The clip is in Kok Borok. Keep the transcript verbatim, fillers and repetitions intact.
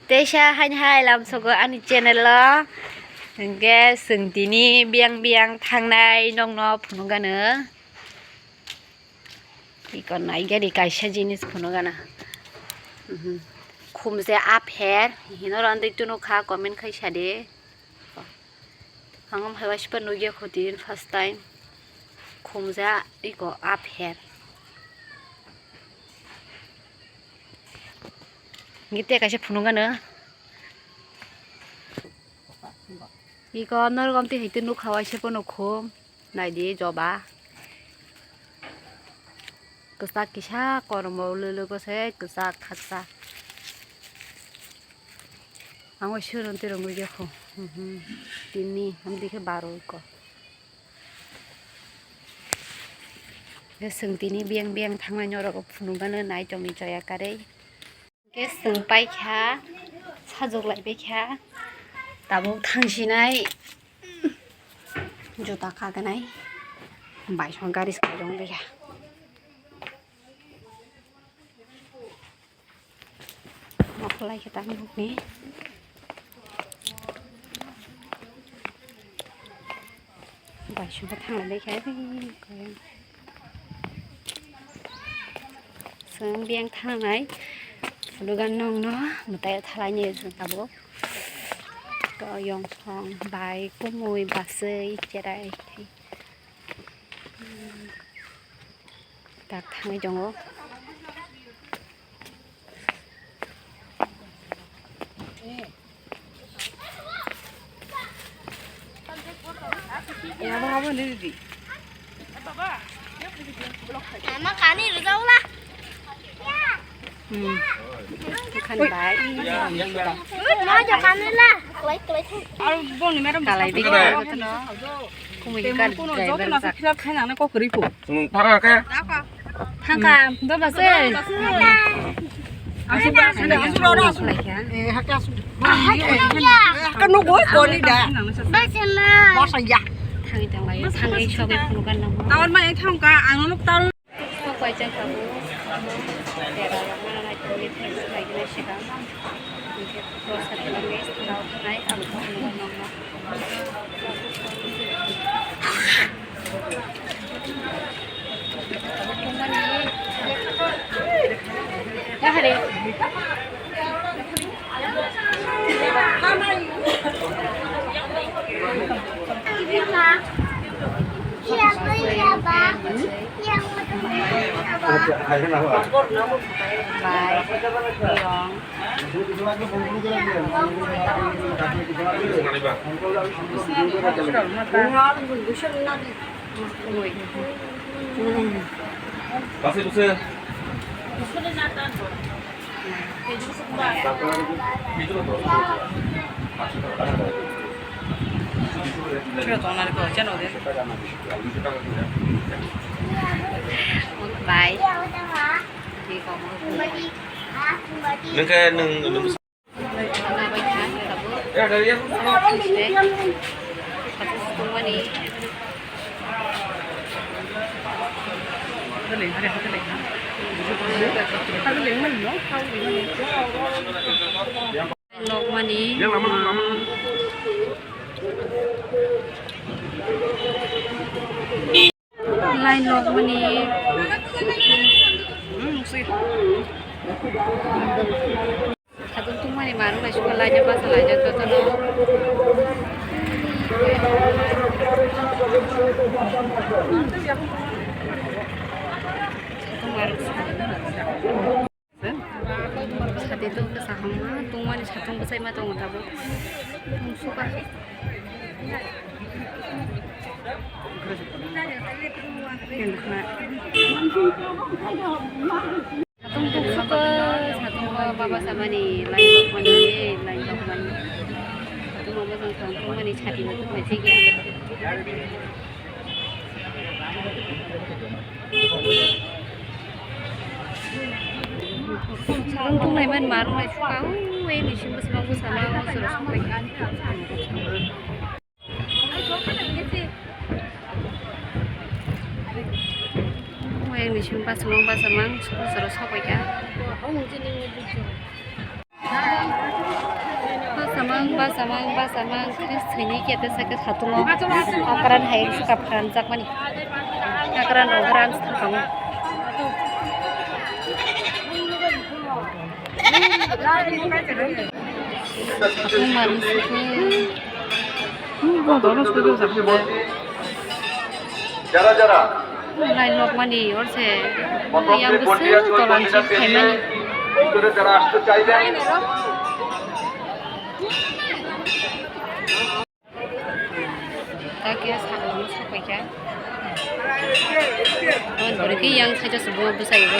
Teisa haini hai lamsogo ani channel o. Hingke chwng tini biyang biyang thangnai nokno phunukgano. Iko naigari kaisa jinis phunukgana. Mhm. Khumje apher, hino randwi tunukha comment khai sadi. Ang hai waispa nugya kho din first time. Khumja iko apher. Ngi te kaisa phunukgana. Iko norok amtwi hai te nukha waisa pono khum. Naidi joba. Kwchak kisa kormo lwlwgo se kwchak khaksa. Ang bai sero tei rwngwi khe kho. Mhm. Tini, hamdi khe baro iko. Khe chwng tini biyang biyang thangnai norok phunukgano nai tongni choya karwi. Khe chwng paikha, sajwk lai paikha. Tabuk thangsinai juta khaganai. Baisong gari swkang tongbaikha. Mokholai khe tang nukni. Bai sungkha thanglai khe. Chwng biyang thangnai. Phunukgana nokno mwtai thalai ni chwng tabuk. To yong song bai kumui bwswi cherai. Tak thangwi tongo. Ama kani rwjago la. Hmm. Khan bai. Ma jo kani la. Kalai, kalai. Aro bongni madam kalai bikha. Kumui kan driver jak. Philap khaina na kok riko. Thara khe. Thangka, do base. Asu ba, asu ba, asu ba, asu ba. Eh, hake asu. Hake no goi koni da. Base na. Basa ya. Thangi thanglai, thangi sobe phunukgana nang. Tawar ma yang thangka, ang nuk tal. Sok bai chang kabu. Tera mana nai thangi thangi sai gina sida. Ingke prosa thangi thangi nai ang phunukgana nang. Bye. Bye. Nung khe nung, nung Nokmani. Line rok mani. Satung tungmani marung bai suka line basa line joto joto. Satung marung. Sati to kasa hama tungmani satung bwsai ma tongo tabuk. Tungsuka. Satung tungsuka, satung baba samani lai tokmani, lai tokmani. Satung baba samani tungmani sati ma tungmani. Satung tunglaimani marunglai sukha, ui, bisingo bwskango bwskango soro sokphaikha. Ui, bisingo bwskango bwskango soro sokphaikha. Basamang, basamang, basamang, khe swini khe tesa khe satungo. Akran hai suka pharanjakmani. Akran rok ran satungo. Satung manwi sukhe. Line lokmani orse yang bwswk tolan si phaimani. Khe sakno sopaikha. Aboni pore khe yang side o se bo bwsai bo.